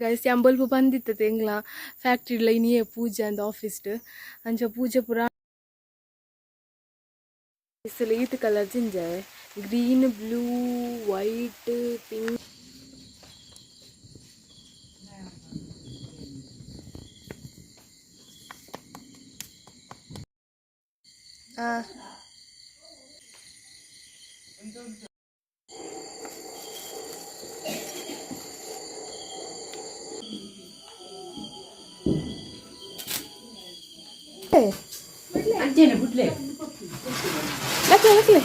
Guys ಅಂಬೊಲ್ಪ ಬಂದಿತ್ತತೆ ಎಂಗ್ಲ factory ಇನಿಯೇ ಪೂಜೆ ಅಂದ್ ಆಫೀಸ್ಡ್ ಅಂಚ ಪೂಜೆ ಪೂರ ಈತ್ ಕಲರ್ ಜಿಂಜಾವೆ ಗ್ರೀನ್ ಬ್ಲೂ ವೈಟ್ ಪಿಂಕ್. ಅಂಚೆನೆ ಬುಡ್ಲೆ. ಲಕ್ಲೆ ಲಕ್ಲೆ,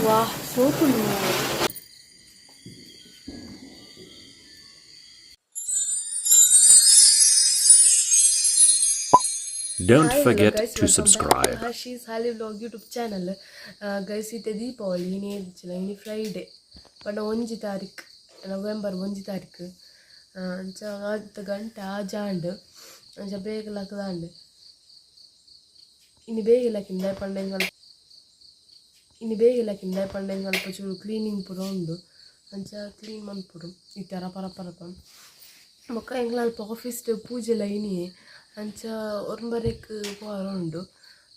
ವಾಹ್, ಸೋಕುಂಡು. Don't forget to subscribe. Harshi's Hali vlog YouTube channel. Guys, ಇತ್ತೆ ದೀಪಾವಳಿ ಇನಿ ಏದಿತ್ತಿಲ್ಲ, ಇನಿ ಫ್ರೈಡೆ ಪಂಡ 1 ತಾರೀಕು, ನವೆಂಬರ್ 1 ತಾರೀಕು. ಅಂಚ ಅರ್ಧ ಗಂಟೆ ಆಜಾಂಡ್. ಅಂಚ ಬೇಗ ಲಕ್ಕದಾಂಡ್ ಇನಿ. ಬೇಗ ಲಕ್ಕಿಂದ ಪಂಡ ಎಂಕಲ್ ಇನಿ ಬೇಗ ಲಕ್ಕಿಂದ ಪಂಡ ಎಂಕಲ್ಪ ಚೂರು ಕ್ಲೀನಿಂಗ್ ಪೂರ ಉಂಡು. ಅಂಚ ಕ್ಲೀನ್ ಮನ್ಪೊಡು ಇತ್ತೆ ರಪ ರಪ ರಪ. ಬೊಕ್ಕ ಎಂಕ್ಲ ಅಲ್ಪ ಆಫೀಸ್ಡ್ ಪೂಜೆಲ ಇನಿಯೇ. ಅಂಚ ಒರ್ಂಬರೆಕ್ ಪೋವರೆ ಉಂಡು.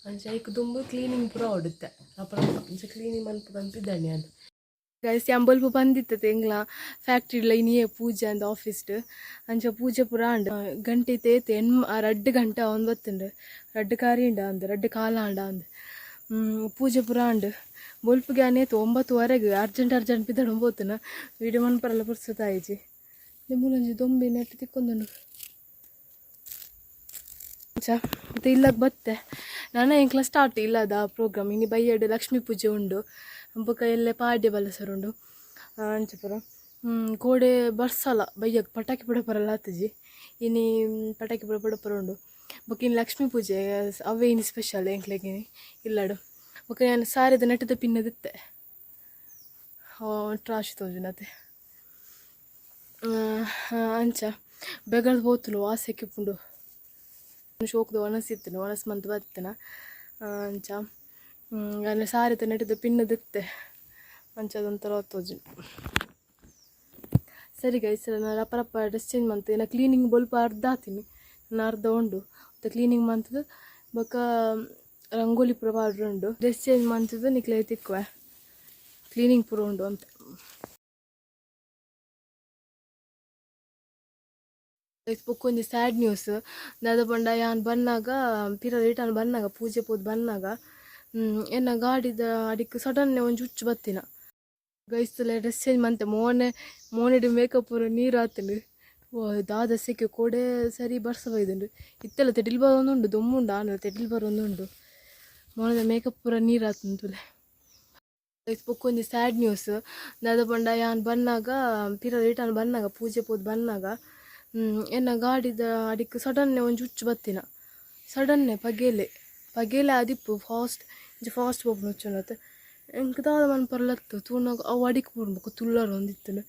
ಅಂಚ ಐಕ್ ದುಂಬು ಕ್ಲೀನಿಂಗ್ ಪೂರ ಆವೊಡು ಇತ್ತೆ ರಪ ರಪ. ಅಂಚ ಕ್ಲೀನಿಂಗ್ ಮನ್ಪುಗಂತ ಇದ್ದಾನೆ ಯಾನ್. ಗೈಸ್, ಅಂಬೊಲ್ಪ ಬಂದಿತ್ತತೆ ಎಂಗ್ಲ ಫ್ಯಾಕ್ಟ್ರಿಡ್ಲ ಇನಿಯೇ ಪೂಜೆ ಅಂದ್ ಆಫೀಸ್ಡ್. ಅಂಚ ಪೂಜೆ ಪೂರ ಆಂಡ್. ಗಂಟೆ ಇತ್ತೆ ಏತ್? ಎಣ್ಮ 2 ಗಂಟೆ ಆವೊಂದು ಬತ್ತುಂಡು. ರಡ್ಡ್ ಕಾರಿಂಡ ಅಂದ್, ರಡ್ಡ್ ಕಾಲ ಆಂಡ ಅಂದ್. ಪೂಜೆ ಪೂರ ಆಂಡ್. ಬೊಲ್ಪುಗೆ ಆನೇತು 9:30ಗ್. ಅರ್ಜೆಂಟ್ ಅರ್ಜೆಂಟ್ ಪಿದಡೊಂದು ಪೋತುನ. ವೀಡಿಯೋ ಮನ್ಪರೆಲ ಪುರ್ಸೊತ್ತು ಆಯಿಜಿ. ಮೂಲೊಂಜಿ ದೊಂಬಿ ನೆಟ್ ತಿಕ್ಕೊಂದುಂಡು. ಅಂಚ ಇತ್ತೆ ಇಲ್ಲಗ್ ಬತ್ತೆ ನನ. ಎಂಕ್ಲ ಸ್ಟಾರ್ಟ್ ಇಲ್ಲದ ಪ್ರೋಗ್ರಾಮ್. ಇನಿ ಬಯ್ಯಡ್ ಲಕ್ಷ್ಮೀ ಪೂಜೆ ಉಂಡು. ಬೊಕ ಎಲ್ಲೆ ಪಾಡ್ಯ ಬಲಸರ ಉಂಡು. ಅಂಚ ಪೂರ. ಕೋಡೆ ಬರ್ಸಲ ಬಯ್ಯಗ್ ಪಟಾಕಿ ಪುಡಪರೆಲ ಆತುಜಿ. ಇನಿ ಪಟಾಕಿ ಪೂರ ಪುಡಪರ ಉಂಡು. ಬೊಕ ಇನಿ ಲಕ್ಷ್ಮೀ ಪೂಜೆ, ಅವೇ ಇನಿ ಸ್ಪೆಷಲ್ ಎಂಕ್ಲೆಗ್ ಇನಿ ಇಲ್ಲಡ್. ಬೊಕ ಯಾನ್ ಸಾರಿದ ನೆಟದ ಪಿನ್ನದಿತ್ತೆ, ಟ್ರಾಶ್ ತೋಜುನತೆ. ಅಂಚ ಬೆಗರ್ದ್ ಪೋತುಂಡು, ವಾಸೆಕ್ ಇಪ್ಪುಂಡು. ಶೋಕುದ ವನಸ್ ಇತ್ತುಂಡು, ವನಸ್ ಮಂತ್ ಬತ್ತಿನ. ಅಂಚ ಯಾನ್ ಸಾರಿದ ನೆಟದ ಪಿನ್ನದಿತ್ತೆ. ಅಂಚ ಅದೊಂಥರ ತೋಜುಂಡು. ಸರಿ ಗೈಸ್, ನಾನು ರಪ ರಪ ಡ್ರೆಸ್ ಚೇಂಜ್ ಮಂತ್ ಎನ್ನ ಕ್ಲೀನಿಂಗ್ ಬೊಲ್ಪ ಅರ್ಧ ಆತೀನಿ, ನನ್ನ ಅರ್ಧ ಉಂಡು. ಮತ್ತು ಕ್ಲೀನಿಂಗ್ ಮಂತುದು ಬೊಕ ರಂಗೋಲಿ ಪೂರ ಪಾಡ್ರೆ ಉಂಡು. ಡ್ರೆಸ್ ಚೇಂಜ್ ಮಂತುದು ನಿಕ್ಲೆ ತಿಕ್ಕುವೆ. ಕ್ಲೀನಿಂಗ್ ಪೂರ ಉಂಡು ಅಂತ. ಬೊಕ್ಕ ಒಂಜಿ ಸ್ಯಾಡ್ ನ್ಯೂಸ್ ದಾದ ಪಂಡ, ಯಾನ್ ಬನ್ನಗ, ಪಿರ ರಿಟರ್ನ್ ಬನ್ನಗ, ಪೂಜೆ ಪೋದು ಬನ್ನಗ ಎನ್ನ ಗಾಡಿದ ಅಡಿಕ್ ಸಡನ್ ಒಂಜಿ ಉಚ್ಚು ಬತ್ತಿನ. ಗೈಸ್, ಡ್ರೆಸ್ ಚೇಂಜ್ ಮಂತೆ. ಮೋನೆ ಮೋನೆಡ್ ಮೇಕಪ್ ಪೂರ ನೀರು ಆತುಂಡು. ದಾದ ಸೆಕೆ! ಕೋಡೆ ಸರಿ ಬರ್ಸ ಬೈದುಂಡು. ಇತ್ತೆಲ ತೆಡಿಲ್ ಬರೊಂದುಂಡು, ದೊಂಬುಂಡು, ಆಂಡಲ ತೆಡಿಲ್ ಬರೊಂದುಂಡು. ಮೋನೆದ ಮೇಕಪ್ ಪೂರ ನೀರು ಆತುಂಡು ತೂಲೆ. ಗೈಸ್, ಬೊಕ್ಕ ಒಂಜಿ ಸ್ಯಾಡ್ ನ್ಯೂಸ್ ದಾದ ಪಂಡ, ಯಾನ್ ಬನ್ನಗ, ಪಿರ ರಿಟರ್ನ್ ಬನ್ನಗ, ಪೂಜೆ ಪೋದು ಬನ್ನಗ ಎನ್ನ ಗಾಡಿದ ಅಡಿಕ್ ಸಡನ್ ಒಂಜಿ ಉಚ್ಚು ಬತ್ತಿನ. ಸಡನ್ನೆ ಪಗೆಲೆ ಪಗೆಲೆ ಆದಿಪ್ಪು. ಫಾಸ್ಟ್, ಇಂಚ ಫಾಸ್ಟ್ ಪೋಪುನ ಉಚ್ಚುಂಡತೆ. ಎಂಕ್ ದಾದ ಮನ್ಪರಲತ್ತು, ತೂನಗ ಅವು ಅಡಿಕ್ ಪೋಂಡು. ಬೊಕ ತುಲ್ಲರೊಂದಿತ್ತುಂಡು.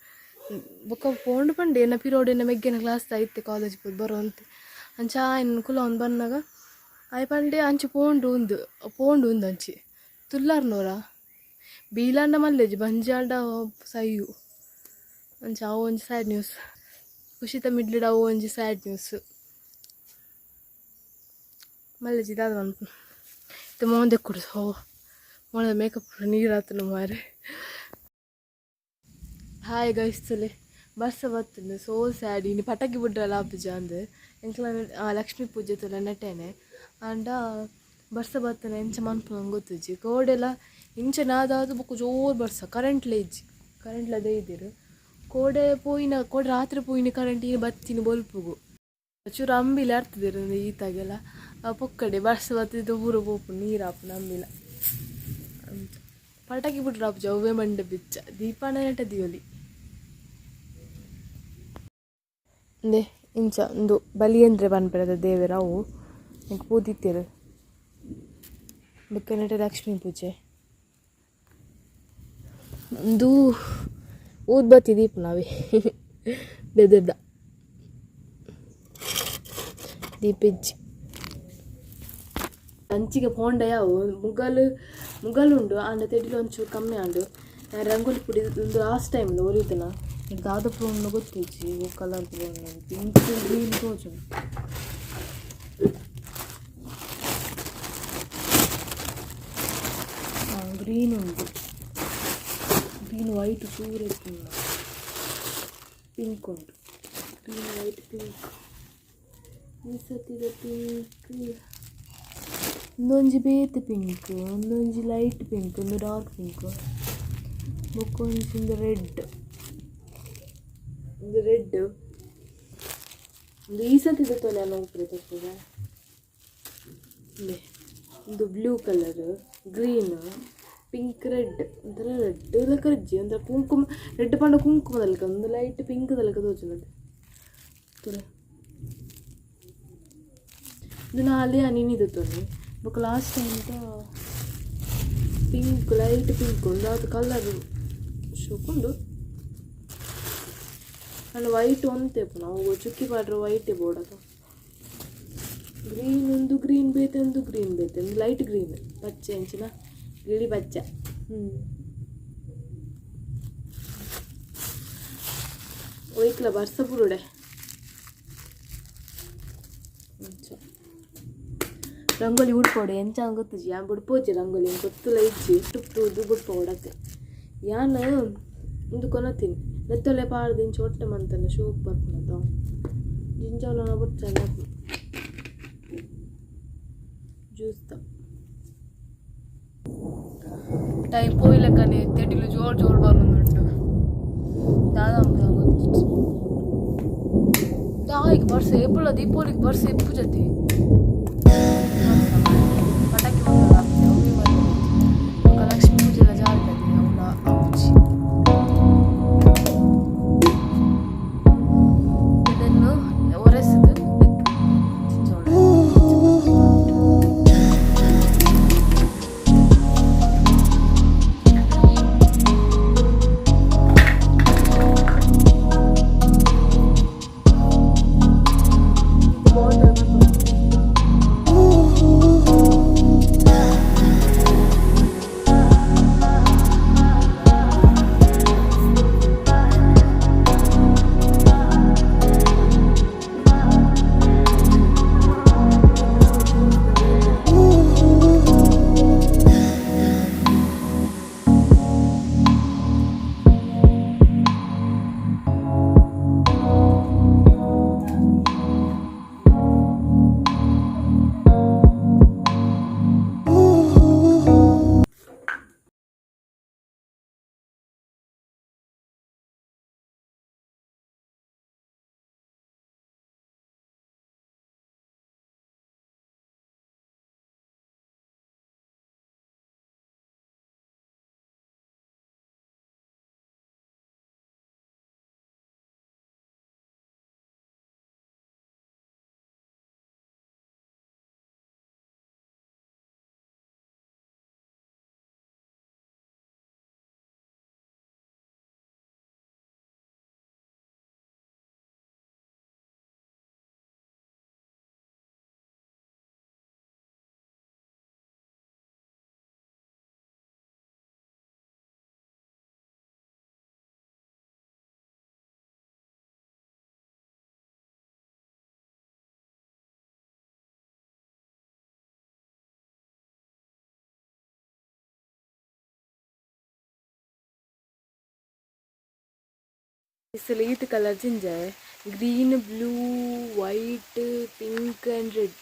ಬೊಕ ಪೋಂಡು ಪಂಡೆ ಎನ್ನ ಪಿರೋಡು ಎನ್ನ ಮೆಗ್ಗೆನ ಕ್ಲಾಸ್ ಇತ್ತೆ ಕಾಲೇಜ್ ಪೋದು ಬರೋಂತೆ. ಅಂಚ ಆಯನ್ ಕುಲೊಂದು ಬನ್ನಗ ಆಯೆ ಪಂಡೆ, ಅಂಚ ಪೋಂಡು ಉಂದು, ಪೋಂಡು ಉಂದು ಅಂಚಿ ತುಲ್ಲರ್ನೋರ ಬೀಲಾಂಡ ಮಲ್ಲೆಜಿ ಬಂಜಾಂಡ ಸೈಯು. ಅಂಚ ಅವು ಒಂಜಿ ಸ್ಯಾಡ್ ನ್ಯೂಸ್. ಖುಷಿತ ಮಿಡ್ಲಿಡ್ ಅವು ಒಂಜಿ ಸ್ಯಾಡ್ ನ್ಯೂಸ್. ಮಲ್ಲೆಜಿ ದಾದ ಮನ್ಪುನು ಇತ್ತೆ? ಮೋನೆ ದೆಕ್ಕೊಡು. ಹೋ, ಮೋನೆದ ಮೇಕಪ್ ನೀರು ಆತುಂಡು ಮಾರ್ರೆ. ಹಾಯ್ ಗೈಸ್, ತೂಲೆ, ಬರ್ಸ ಬತ್ತುಂಡು. ಸೋ ಸ್ಯಾಡ್. ಇನಿ ಪಟಾಕಿ ಬುಡ್ರಲ ಆಪುಜ ಅಂದ್. ಎಂಕ್ಲ ಲಕ್ಷ್ಮೀ ಪೂಜೆ ತೂಲ ನೆಟೇನೆ. ಆಂಡ ಬರ್ಸ ಬತ್ತುಂಡ ಎಂಚ ಮನ್ಪುನ ಗೊತ್ತುಜ್ಜಿ. ಕೋಡೆಲ ಇಂಚ ನಾದಾದ್ ಬೊಕ್ಕ ಜೋರು ಬರ್ಸ. ಕರೆಂಟ್ಲ ಇಜ್ಜಿ, ಕರೆಂಟ್ಲ ದೈದೆರ್. ಕೋಡೆ ಪೋಯಿನ, ಕೋಡೆ ರಾತ್ರಿ ಪೋಯಿನ ಕರೆಂಟ್ ಇನಿ ಬತ್ತಿನಿ ಬೊಲ್ಪುಗು. ಚೂರು ಅಂಬಿಲ ಅರ್ತದೆರ್ ಈತಾಗೆಲ್ಲ ಪೊಕ್ಕಡೆ. ಬರ್ಸ ಬತ್ತಿದ್ ಪೂರ ಪೋಪುಂಡು, ನೀರು ಆಪುಂಡು ಅಂಬಿಲ. ಅಂಚ ಪಟಾಕಿ ಬುಡ್ರ ಆಪುಜಿ, ಅವ್ವೇ ಮಂಡೆ ಬಿಚ್ಚ. ದೀಪಾಂಡ ನೆಟ ದೀವೊಲಿ. ಇಂದೆ ಇಂಚ ಉಂದು ಬಲಿಯೇಂದ್ರೆ ಪನ್ಪೆರದ ದೇವೆರ್. ಅವು ಎಂಕ್ ಪೂದಿತ್ತೆರ್. ಬೊಕ್ಕ ನೆಟೆ ಲಕ್ಷ್ಮೀ ಪೂಜೆ. ಉಂದು ಊದ್ಬತ್ತಿ ದೀಪುನ ಅವೇ ಬೆದರ್ದ ದೀಪ ಇಜ್ಜಿ. ಅಂಚಿಗೆ ಪೋಂಡ ಯಾವು. ಮುಗಲ್ ಮುಗಲ್ ಉಂಡು, ಆಂಡ ತೆಡಿಲ್ ಒಂಚೂರು ಕಮ್ಮಿ ಆಂಡು. ರಂಗೋಲಿ ಪುಡಿ ಉಂದು ಲಾಸ್ಟ್ ಟೈಮ್ ಒರಿದಿನ. ದಾದ ಪೂರ ಗೊತ್ತಿಜ್ಜಿ ಓ ಕಲರ್ ಪೂರ ಪಿಂಕ್ ಗ್ರೀನ್ ತೋಜುಂಡು. ಗ್ರೀನ್ ಉಂಡು, ಗ್ರೀನ್ ವೈಟ್ ಚೂರು ಇತ್ತುಂಡು, ಪಿಂಕ್ ಉಂಡು, ಗ್ರೀನ್ ವೈಟ್ ಪಿಂಕ್. ಈ ಸತಿದ ಪಿಂಕ್ ಉಂದೊಂಜಿ ಬೇತೆ ಪಿಂಕ್, ಉಂದೊಂಜಿ ಲೈಟ್ ಪಿಂಕ್, ಉಂದು ಡಾರ್ಕ್ ಪಿಂಕ್, ಬೊಕ್ಕೊಂಜಿ ಉಂದು ರೆಡ್, ಉಂದು ರೆಡ್. ಉಂದು ಈ ಸತಿದ ತೋಲೆ ಅಲ್ಲ ಉಪ್ಪುರೆ ತಪ್ಪುವೆ. ಉಂದೆ ಉಂದು blue colour, green, pink, red. ಒಂಥರ ರೆಡ್ ಲೆಕ್ಕ ಇಜ್ಜಿ, ಒಂಥರ ಕುಂಕುಮ ರೆಡ್ ಪಂಡ ಕುಂಕುಮದ ಲೆಕ್ಕ, ಒಂದು ಲೈಟ್ ಪಿಂಕ್ ಲೆಕ್ಕ ತೋಜುಂಡು ತೂಲೆ. ಇದು ನಾಲೆ ಇನಿ ದೆತ್ತೊಂದು. ಬೊಕ last time pink, light pink, ಒಂದು ಕಲರ್ ಶೋಕುಂಡು. ಆಂಡ ವೈಟ್ ಒಂತೆ ಇಪ್ಪುನ ಅವು ಚುಕ್ಕಿ ಪಾಡ್ರೆ ವೈಟೇ ಬೋಡತ. ಗ್ರೀನ್ ಉಂದು ಗ್ರೀನ್ ಬೇತೆ, ಉಂದು ಗ್ರೀನ್ ಬೇತೆ, ಉಂದು ಲೈಟ್ ಗ್ರೀನ್, ಪಚ್ಚೆ ಅಂಚಿನ ಗಿಳಿ ಪಚ್ಚೆ. ಒಯ್ಕ್ಲ ಬರ್ಸ ಬುರುಡೆ ಅಂಚ ರಂಗೋಲಿ ಉಡ್ಪೋಡು ಎಂಚ ಗೊತ್ತುಜಿ. ಯಾನ್ ಬುಡ್ಪೋಜಿ ರಂಗೋಲಿ, ಗೊತ್ತುಲ ಇಜ್ಜಿ. ಟುಪ್ಪುದು ಬುಡ್ಪೋಡತ್ತೆ. ಯಾನ್ ಉಂದು ಕೊನತೀನಿ ನೆತ್ತೊಲೆ ಪಾಡ್ದು ಇಂಚ ಒಟ್ಟೆ ಮಂತನ ಶೋಕ್ ಬರ್ಪುನತ ಜಿಂಜಾಲ ಬೊಡ್ಚಂಡ ಜ್ಯೂಸ್ದ ಟೈಮ್ ಪೋಯಿಲೆಕ್ಕನೆ ತೆಡಿಲು ಜೋರು ಜೋರು ಬರೊಂದುಂಡು. ದಾದ ಗೊತ್ತಿಜ್ಜಿ. ದಾಯಿಗ್ ಬರ್ಸ ಏಪುಲ ದೀಪಾವಳಿಗ್ ಬರ್ಸ ಇಪ್ಪುಜತಿ. ಪಟಾಕಿ ಮಾತ ಆಪುಜಿ ಅವ್ವೆ ಮಲ್ಲ. ಬೊಕ ಲಕ್ಷ್ಮೀ ಪೂಜೆಲ ಜಾಲ್ಡ್ ಅವುಲ ಆಪುಜಿ. ಇದನ್ನು ಒರೆಸುದು ಜಿಂಜೋಡು. ಬಾಟಲ್. ಈತ್ ಕಲರ್ ಜಿಂಜ, green, blue, white, pink and red.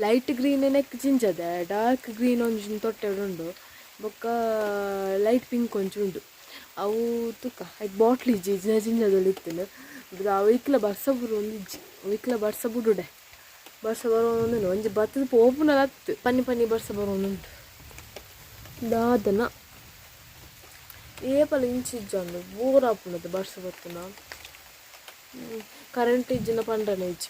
Light green neck ಜಿಂಜದ, dark green ಒಂಜಿ ತೊಟ್ಟೆ ಉಂಡು, ಬೊಕ್ಕ ಲೈಟ್ ಪಿಂಕ್ ಒಂಜಿ ಉಂಡು. ಅವು ತುಕ ಐಕ್ ಬಾಟ್ಲ್ ಇಜ್ಜಿ, ಇಜ್ಜಿನ ಜಿಂಜದೊಲು ಇತ್ತುಂಡು. ಅವು ಇಕ್ಲ ಬರ್ಸ ಬುರೊಂದು ಇಜ್ಜಿ, ಇಕ್ಲ ಬರ್ಸ ಬುಡುಡೆ. ಬರ್ಸ ಬರೋಂದುಂಡು, ಒಂಜಿ ಬತ್ತದ ಪೋಪುನಲ ಅತ್ತು. ಪನಿ ಪನಿ ಬರ್ಸ ಬರೋಂದುಂಡು. ದಾದನ ಏಪಲ ಇಂಚಿ ಇಜ್ಜಂಡು, ಬೋರ್ ಆಪುಂಡದು ಬರ್ಸ ಬತ್ತುನ. ಕರೆಂಟ್ ಇಜ್ಜಿನ ಪಂಡನೆ ಇಜ್ಜಿ.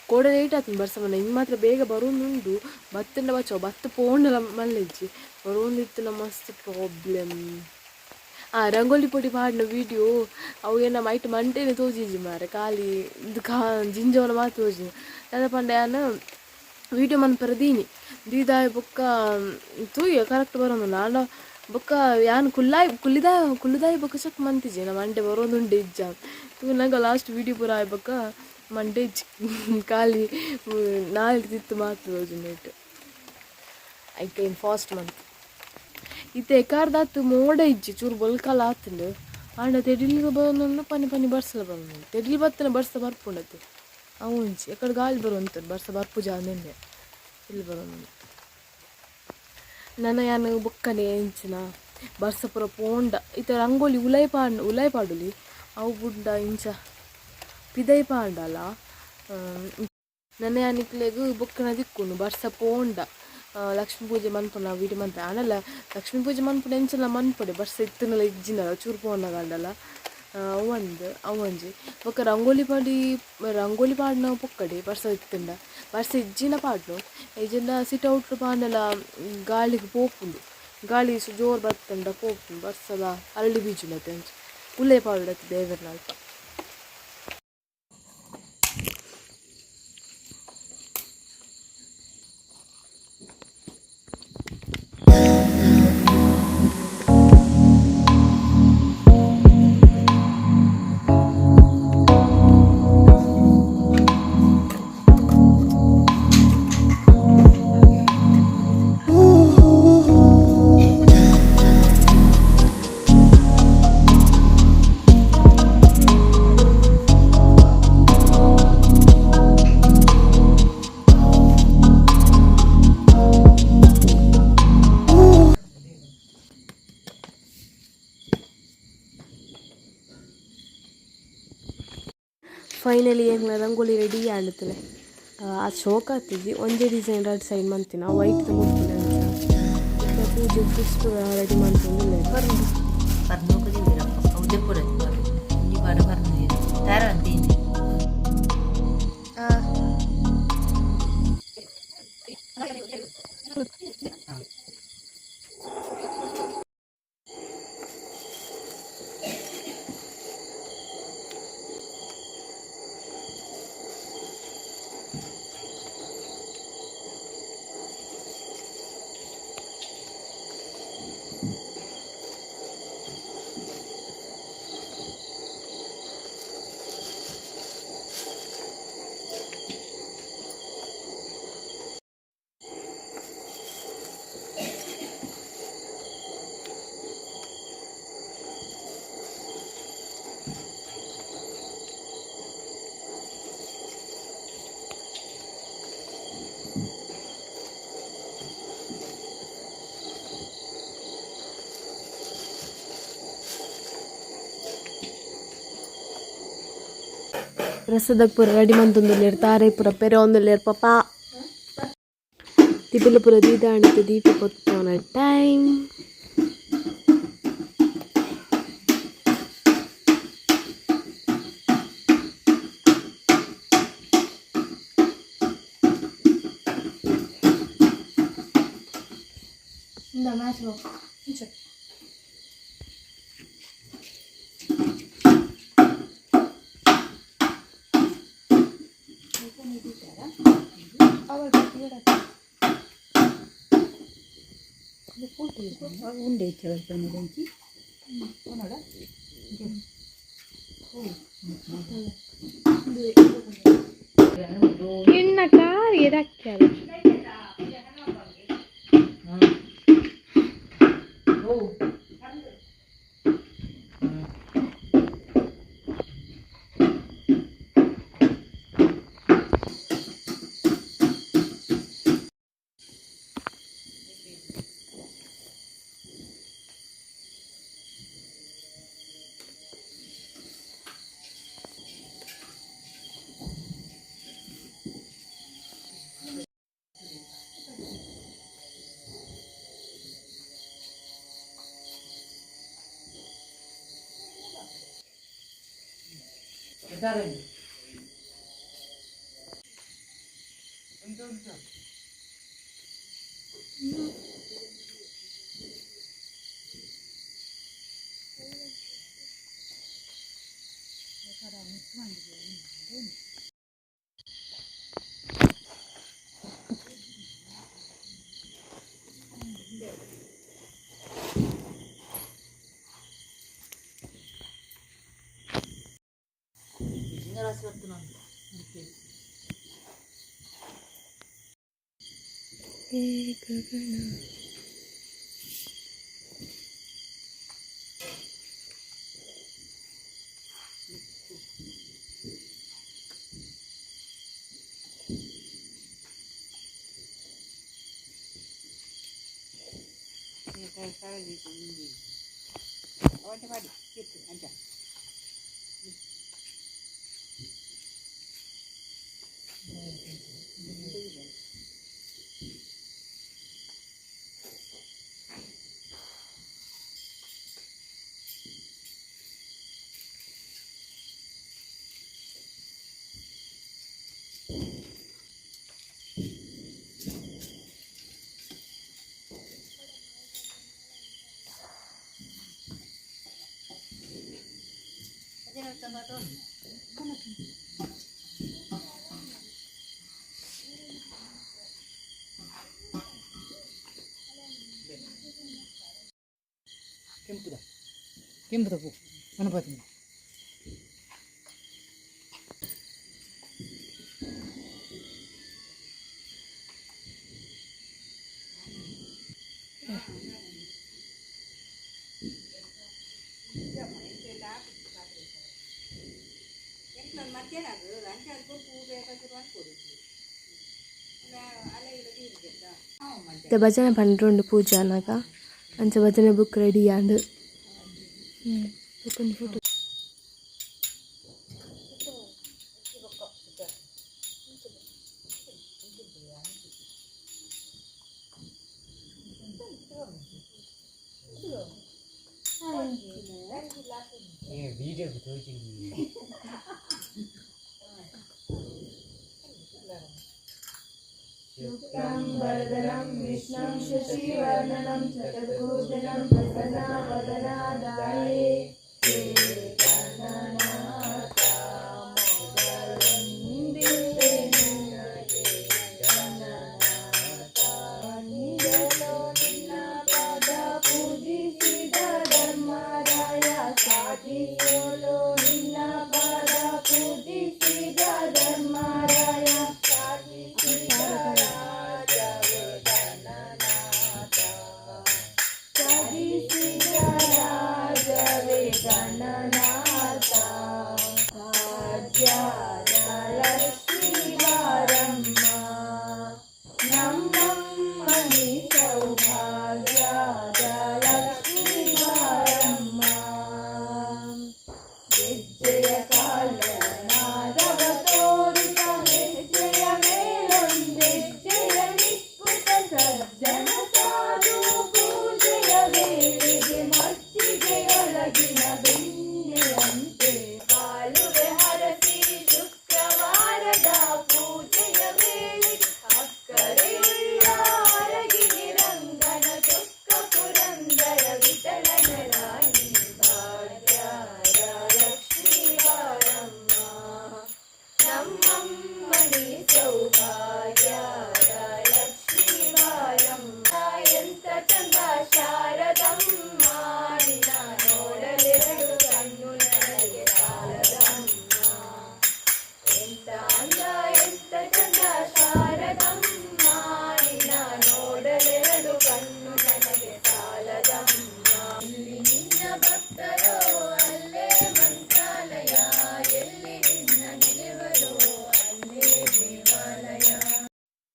ಕೋಡೆ ಲೇಟ್ ಆತುಂಡು ಬರ್ಸ ಬನ್ನ. ಇನಿ ಮಾತ್ರ ಬೇಗ ಬರೋಂದುಂಡು. ಬತ್ತುಂಡ ಬಚ್ಚ ಬತ್ತು ಪೋಂಡಲ ಮಲ್ಲ ಇಜ್ಜಿ, ಬರೋಂದಿತ್ತುಂಡ ಮಸ್ತ್ ಪ್ರಾಬ್ಲಮ್. ಆ ರಂಗೋಲಿ ಪೊಡಿ ಪಾಡಿನ ವೀಡಿಯೋ ಅವು ಎನ್ನ ಮೈಟ್ ಮಂಟೆನೆ ತೋಜಿಜಿ ಮಾರೆ, ಖಾಲಿ ಇಂದು ಕಾ ಜಿಂಜವನ ಮಾತ್ರ ತೋಜಿನಿ. ದಾದ ಪಂಡ ಯಾನ್ ವೀಡಿಯೋ ಮನ್ಪೆರೆ ದೀನಿ ದೀದಾಯ ಬೊಕ್ಕ ತೂಯ ಕರೆಕ್ಟ್ ಬರೋಂದುಂಡು. ಆಂಡ ಬೊಕ್ಕ ಯಾನ್ ಕುಲ್ಲಾಯ್ ಕುಲ್ಲಿದ ಕುಲ್ಲುದಾಯಿ ಬೊಕ್ಕ ಚೆಕ್ ಮಂತಿಜಿ ನಾ ಮಂಡೆ ಬರೋದುಂಡು ಇಜ್ಜ ತೂನಗ ಲಾಸ್ಟ್ ವೀಡಿಯೋ ಪೂರ ಆಯಿ ಬೊಕ್ಕ ಮಂಡೆ ಇಜ್ಜಿ ಖಾಲಿ ನಾಲ್ ತಿತ್ತು ಮಾತ್ರ ತೋಜುಂಡು. I came fast month ಇತ್ತೆ ಎಕಾರ್ದಾತ್ ಮೋಡ ಇಜ್ಜಿ, ಚೂರು ಬೊಲ್ಕಲ ಆತುಂಡು. ಆಂಡ ತೆಡಿಲ್ ಬರೋನು ಪನಿ ಪನಿ ಬರ್ಸಲ ಬರೋನು, ತೆಡಿಲ್ ಬತ್ತನ ಬರ್ಸ ಬರ್ಪುಂಡತೆ. ಅವು ಒಂಜಿ ಎಕಡೆ ಗಾಳಿ ಬರುವಂತ ಬರ್ಸ ಬರ್ಪುಜ ಅಂದೆಂದೆ ಇಲ್ಲಿ ಬರೋನು. ನನ ಯಾನ್ ಬೊಕ್ಕನೆ ಎಂಚಿನ ಬರ್ಸ ಪೂರ ಪೋಂಡ ಇತ್ತೆ ರಂಗೋಲಿ ಉಲೈ ಪಾಡ್ ಉಲೈ ಪಾಡುಲಿ. ಅವು ಬುಡ್ಡ ಇಂಚ ಪಿದೈ ಪಾಂಡಲ. ನನ ಯಾನ್ ನಿಕ್ಲೆಗ್ ಬೊಕ್ಕನ ದಿಕ್ಕುಂಡು ಬರ್ಸ ಪೋಂಡ ಲಕ್ಷ್ಮೀ ಪೂಜೆ ಮನ್ಪುನ ವೀಡಿಯೋ ಮನ್ಪೆ. ಆಂಡಲ ಲಕ್ಷ್ಮೀ ಪೂಜೆ ಮನ್ಪುನ ಎಂಚಲ ಮನ್ಪೊಡೆ, ಬರ್ಸ ಇತ್ತುಂಡಲ ಇಜ್ಜಿಂಡಲ ಚೂರು ಪೋನಗ ಆಂಡಲ. ಅವು ಒಂಜಿ ಬೊಕ್ಕ ರಂಗೋಲಿ ಪಾಡಿ ರಂಗೋಲಿ ಪಾಡ್ನ ಪೊಕ್ಕಡೆ ಬರ್ಸ ಇತ್ತುಂಡ. ಬರ್ಸ ಇಜ್ಜಿಂಡ ಪಾಡ್ನು, ಇಜ್ಜಿಂಡ ಸಿಟ್ ಔಟ್ ಪಾಂಡಲ ಗಾಳಿಗ್ ಪೋಪುಂಡು. ಗಾಳಿ ಜೋರು ಬತ್ತುಂಡ ಪೋಪುಂಡು ಬರ್ಸಲ, ಅರಳಿ ಬೀಜುಂಡು ಅಂಚ. ಉಲೈ ಪಾಡೊಡತ್ತೆ ದೇವೆರ್ನ ಅಲ್ಪ. ಫೈನಲಿ ಎಂಕ್ಲ ರಂಗೋಲಿ ರೆಡಿ ಆಂಡತಲೆ. ಆ ಶೋಕ್ ಆತಿಜಿ. ಒಂಜೆ ಡಿಸೈನ್ ರಡ್ಡ್ ಸೈಡ್ ಮಂತಿನ, ವೈಟ್ ಮುಡ್ಪುನ ಅಂಚ. ಇತ್ತೆ ಪೂಜೆ ಪುಷ್ಪ ರೆಡಿ ಮಂತೊಂದುಲ್ಲೆರ್. ಪರ್ನೋಕ ತಿಂದಿರಪ್ಪ ಅವು ದೆಪ್ಪುಡು ಒಂಜಿ ಪಾಡ ಪರ್ನು ತಾರ ಅಂತೀನಿ. ಪ್ರಸಾದಕ್ ಪೂರ ರೆಡಿ ಮಂತೊಂದುಲ್ಲೆರ್, ತಾರೆ ಪೂರ ಪೆರೊಂದುಲ್ಲೆರ್ ಪಾಪ. ತಿಬಿಲ ಪೂರ ದೀದಾಂಡ್, ದೀಪ ಪೊತ್ತುನ ಟೈಮ್. ಉಂಡೆ ಹೆಚ್ಚು. ಇನ್ನ ಕಾರ್ ಎದಕ್ಕೆಲ್ಲ. ರಾಸಿ ಬರ್ತನ. ಹೇ ಗಗನ. ಕೆಂಪುದ ಕೆಂಪುದ ಪೂ ಗಣಪತಿ. ಇತ್ತೆ ಭಜನೆ ಪಂಡ್ರುಂಡು ಪೂಜೆ ಆನಗ. ಅಂಚ ಭಜನೆ ಬುಕ್ ರೆಡಿ ಆಂಡ್. ಬೊಕ್ಕೊಂಜಿ ಫೋಟೋ.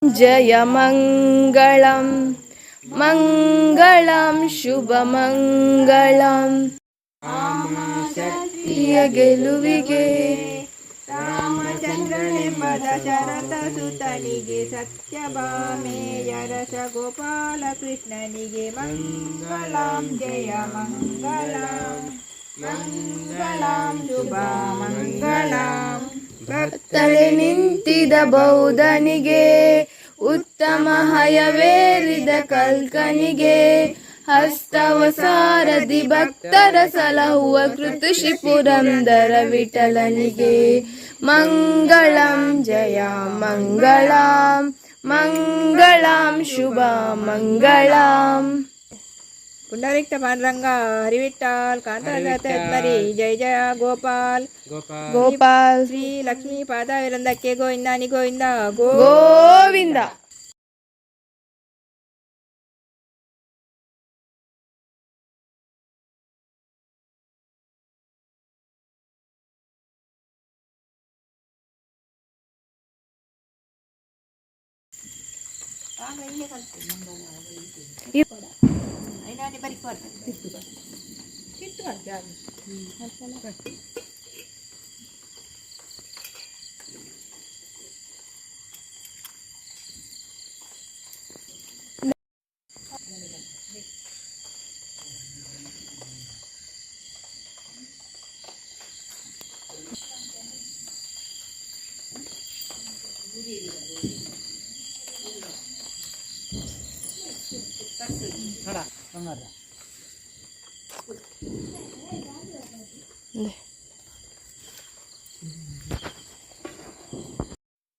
ಜಯ ಮಂಗಳಂ ಮಂಗಳಂ ಶುಭ ಮಂಗಳಂ ಶಕ್ತಿಯ ಗೆಲುವಿಗೆ. ರಾಮಚಂದ್ರನೆಂಬ ದಶರಥ ಸುತನಿಗೆ, ಸತ್ಯಭಾಮೆಯರಸ ಗೋಪಾಲ ಕೃಷ್ಣನಿಗೆ ಮಂಗಳಾಂ ಜಯ ಮಂಗಳಾಂ ಮಂಗಳಾಂ ಶುಭ ಮಂಗಳಾಂ. ತಲೆ ನಿಂತಿದ ಬೌದ್ಧನಿಗೆ, ಉತ್ತಮ ಹಯವೇರಿದ ಕಲ್ಕನಿಗೆ, ಹಸ್ತವ ಸಾರಥಿ ಭಕ್ತರ ಸಲಹುವ ಕೃತುಷಿ ಪುರಂದರ ವಿಠಲನಿಗೆ ಮಂಗಳಂ ಜಯ ಮಂಗಳಾಂ ಮಂಗಳಾಂ ಶುಭ ಮಂಗಳಾಂ. ಪುಂಡರೀಕ್ತ ಪಾಂಡುರಂಗ ಹರಿವಿಟ್ಟಾಲ್ ಕಾಂತರತ್ಮರಿ ಜಯ ಜಯ ಗೋಪಾಲ್ ಗೋಪಾಲ್. ಶ್ರೀ ಲಕ್ಷ್ಮೀ ಪಾದವಿರಂದಕ್ಕೆ ಗೋವಿಂದ ನಿ ಗೋವಿಂದ ಗೋ ಗೋವಿಂದ.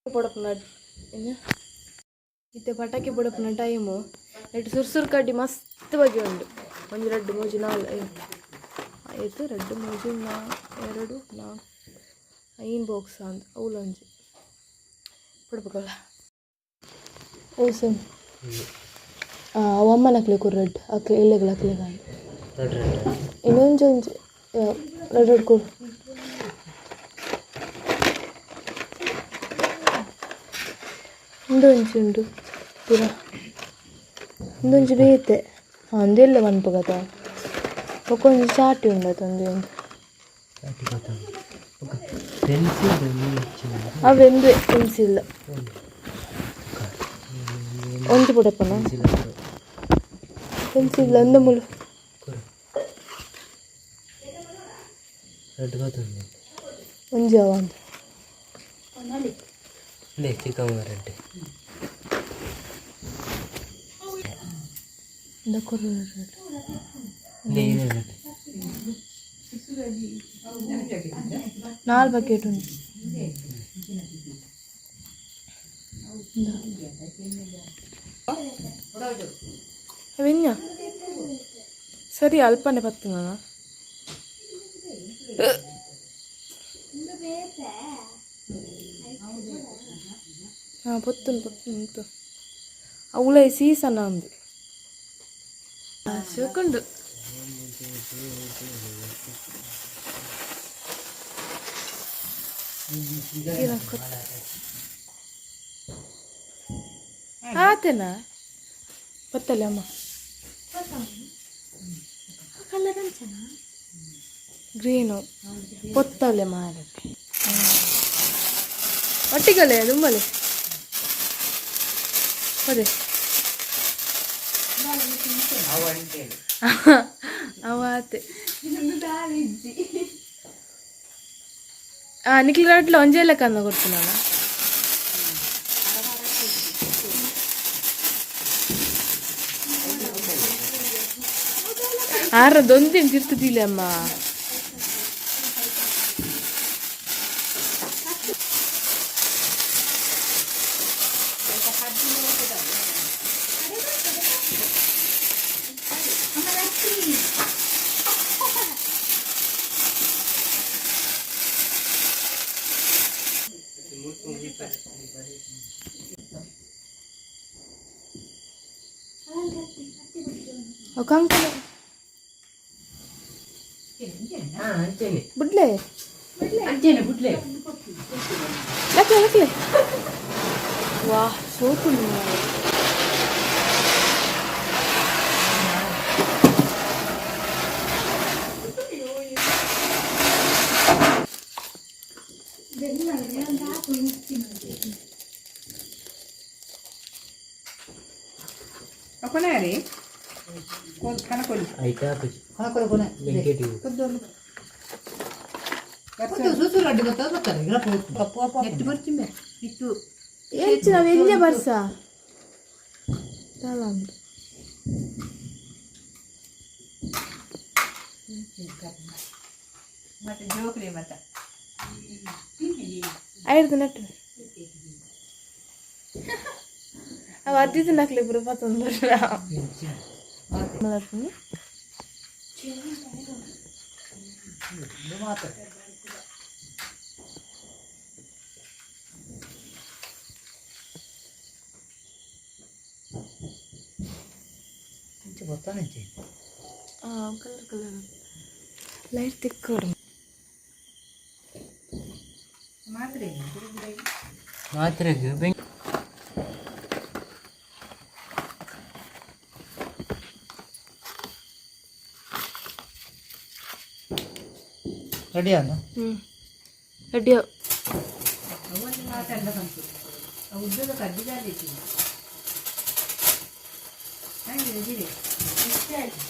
ಪೊಡಪುನ ಇತ್ತೆ ಪಟಾಕಿ ಪೊಡಪುನ ಟೈಮು. ನೆಟ್ ಸುರ್ಸುರ್ ಕಡ್ಡಿ ಮಸ್ತ್ ಬಗೆ ಉಂಡು. ಒಂಜಿ ರಡ್ಡು ಮೂಜಿ ನಾಲ್ ಐದು ಆಯ್ತು. ರಡ್ಡು ಮೂಜಿ ನಾ ಎರಡು ನಾಲ್ಕು ಐನ್ ಬಾಕ್ಸ್ ಅಂದ್ ಅವ್ಲೊಂಜಿ ಪೊಡಪುಗಲ್ಲ. ಓ ಸಮ್ ಅವು ಅಮ್ಮನಕ್ಲೆ ಕೊರು ರಡ್ಡು ಅಕ್ಲೆ ಇಲ್ಲೆಗಳ ಅಕ್ಲೆಗ. ಇನ್ನೊಂಜಿ ಒಂಜಿ ರಡ್ಡು ರಡ್ಡು ಕೊರು. ಉಂದೊಂಜಿ ಉಂಡು ಪೂರ. ಉಂದೊಂಜಿ ಬೇತೆ ಅಂದೆಲ್ಲ ಮನ್ಪುಗತ. ಬೊಕೊಂಜಿ ಚಾಟಿ ಉಂಡತ ಒಂದು ಒಂಜಿ. ಅವೆಂದು ಪೆನ್ಸಿಲ್ ಒಂಜಿ ಪುಡಪನ ಪೆನ್ಸಿಲ್ ಅಂದ ಮುಲು. ಒಂಜಿ ಅವ ಅಂದು. ಇಂದ ಕೊರು ರಡ್ಡು. ನಾಲ್ ಬಕೆಟ್ ಉಂಟು. ಅವೆನ್ಯ ಸರಿ ಅಲ್ಪನೆ ಪತ್ತು ನಾನು. ಹಾಂ, ಪೊತ್ತುನು ಪೊತ್ತುನು ಉಂಟು. ಅವುಲ ಸೀಸನ್ ಅಂದು ಶಿವಕೊಂಡು. ಆತೇನಾ ಪತ್ತಲೆ ಅಮ್ಮ. ಗ್ರೀನು ಪೊತ್ತಲೆ ಮಾರೆ ಒಟ್ಟಿಗಲೆ ದುಂಬಲೆ ಅದೇ ಅವ ಆತೆ. ಆ ನಿಕ್ಲ್ ರಡ್ಲ ಒಂಜೇ ಲೆಕ್ಕ ಅಂದ ಕೊಡ್ತೀನಲ್ಲ. ಆರದೊಂದೇನು ತಿರ್ತದಿಲ್ಲ ಅಮ್ಮ. ಕಂಕಣ ಬುಡ್ಲೆ. ಬುಡ್ಲೆ. ಲಕ್ಲೆ ಲಕ್ಲೆ. ವಾಹ್, ಸೋಪುಂಡು. ಕೊನೆ ಕನಕೊಲಿ. ಹೆಚ್ಚು ನಾವು ಎಲ್ಲೇ ಬರ್ಸ ತಲಂದು. ಮತ್ತೆ ಜೋಕ್ಲಿ ಮತ್ತೆ. ಐದು ನೆಟ್ಟು ಅವ ಅದ್ದಿದ್ದು ನಕ್ಲಿ ಪೂರ ಪತ್ತೊಂದು. ಮಾತ್ರ. ಇಂಚ ಬತ್ತಾನಂಚೆ. ಕಲರ್ ಕಲರ್ ಲೈಟ್ ತಿಕ್ಕೋಡು. ಮಾತ್ರೆಗೆ ಬೆಂಕಿ. ರೆಡಿ ಅನ್ನ. ಹ್ಞೂ, ರೆಡಿ. ಮಾತಾಡ ಬಂತು ಉದ್ದದ ಕಡ್ಡಿ ಜಾಲಿ. ಇಷ್ಟೇ ಆಯ್ತು.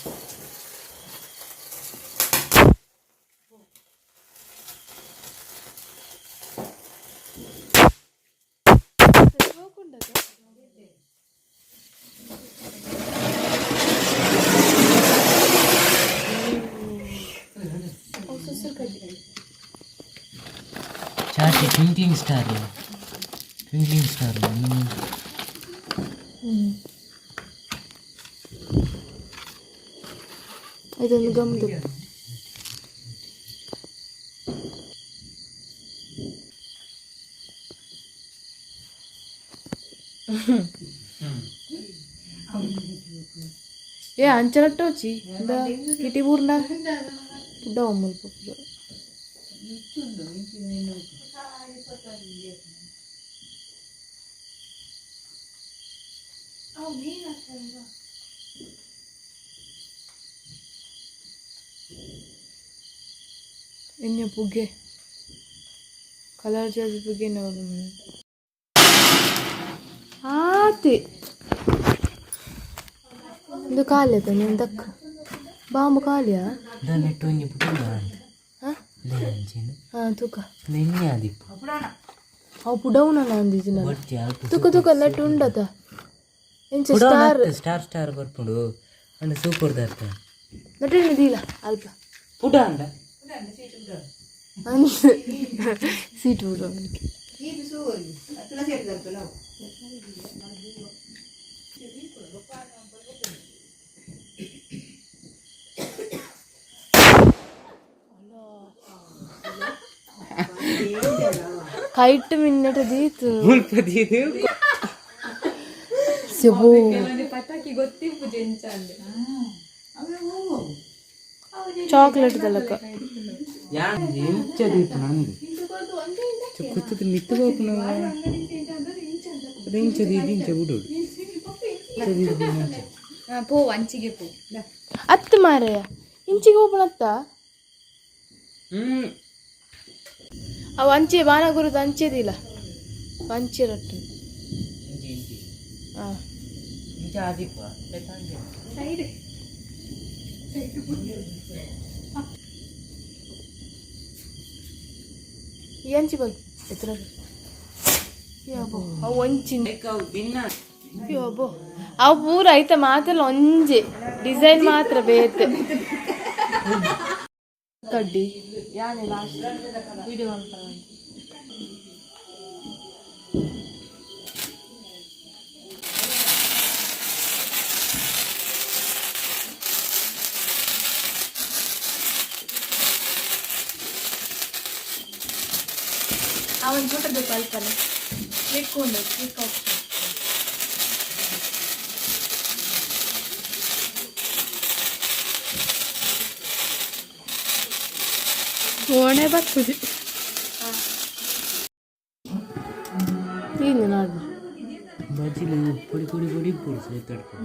ಚಾಟಿ ಟ್ವಿಂಕ್ಲಿಂಗ್ ಸ್ಟಾರ್, ಟ್ವಿಂಕ್ಲಿಂಗ್ ಸ್ಟಾರ್. ಇದೊಂದು ಗಮ್ದು. ಏ, ಅಂಚನಟ್ಟೋಚಿ ಕಿಟಿ ಬೂರ್ನ ಪುಡ್ಡ ಮುಲ್ಪ. ಎಣ್ಣೆ ಪುಗ್ಗೆ ಕಲರ್ ಜಾಸ್ತಿ ಪುಗ್ಗೆ. ಆತಿ ಇದು ಖಾಲಿ ಆತ ದಕ್ಕ ಬಾಂಬು ಖಾಲಿಯಾ? ನೆಟ್ಟು ಒಂಜಿ ಪುಟ್ಟ. ಹಾ. ಅಂಚಿನ. ಹಾ, ತೂಕ. ನೆನ್ನೆ ಆದಿಪ್ಪು. ಅವು ಪುಡವುನ ಅಂದಿಜಿನ. ಬಡ್ತಿ ಅಲ್ಪ. ತೂಕ ತೂಕ, ನೆಟ್ ಉಂಡತ ಎಂಚ ಸ್ಟಾರ್. ಸ್ಟಾರ್ ಸ್ಟಾರ್ ಬರ್ಪುಂಡು ಅಂಡ ಸೂಪರ್ ದರ್ತ. ನಟನೆ ದೀಲ ಅಲ್ಪ. ಪುಟ ಅಂಡ. ಅಂದ್ ಸೀಟ್ ಬಿಡು. ಕೈಟ್ ಮಿನ್ನಟ ದೀತು. ಸೆಬೋ. ಪಟಾಕಿ ಗೊತ್ತಿಪ್ಪು ಜೆಂಚ ಅಂದೆ. ಚಾಕ್ಲೇಟ್ ದಲಕ. ಯಾನ್ ಎಂಚ ದೀಪು ನಂದು ಕುತ್ತದ ಮಿತ್ತು ಬೋಪುನ ಇಂಚ ದೀದಿ ಇಂಚ ಬಿಡೋಡು. ಪೋ, ಅಂಚಿಗೆ ಪೋ. ಅತ್ತು ಮಾರಾಯ, ಇಂಚಿಗೆ ಓಪನ್ ಅತ್ತ. ಹ್ಮ್. ಅವು ಅಂಚೆ ಬಾನಗುರುದ ಅಂಚೆದಿಲ್ಲ, ಅಂಚೆ ರಟ್ಟು. ಇಂಚಿ ಇಂಚಿ. ಹಾಂ. ಇಂಚ ಆದಿಪ್ಪ. ಸೈಡ್. ಈ ಅಂಚಿ ಬಲ್ ಎತ್ತರ. ಯಾಬೋ, ಅವು ಒಂಚಿ. ದಿನ. ಯಾಬೋ, ಅವು ಪೂರ ಐತ ಮಾತೆಲ್ಲ ಒಂಜೆ, ಡಿಸೈನ್ ಮಾತ್ರ ಬೇತೆ. ಕಡ್ಡಿ ಯಾನೆ ಲಾಸ್ಟ್ ವಿಡಿಯೋ ಮಾಡ್ತಾರೆ. ಅವನ್ ಬೇಕು ಅಲ್ಪನೆ ಕ್ಲಿಕ್ ಉಂಡು, ಕ್ಲಿಕ್ ಆಪ್ಷನ್. ಫೋನೇ ಬರ್ತದೆ ಈಗ ನಾಡು. ಬಜ್ಜಿಲು ಪೊಡಿ ಪೊಡಿ ಪೊಡಿ ಪೊಡಿ ತಡ್ಕೊ.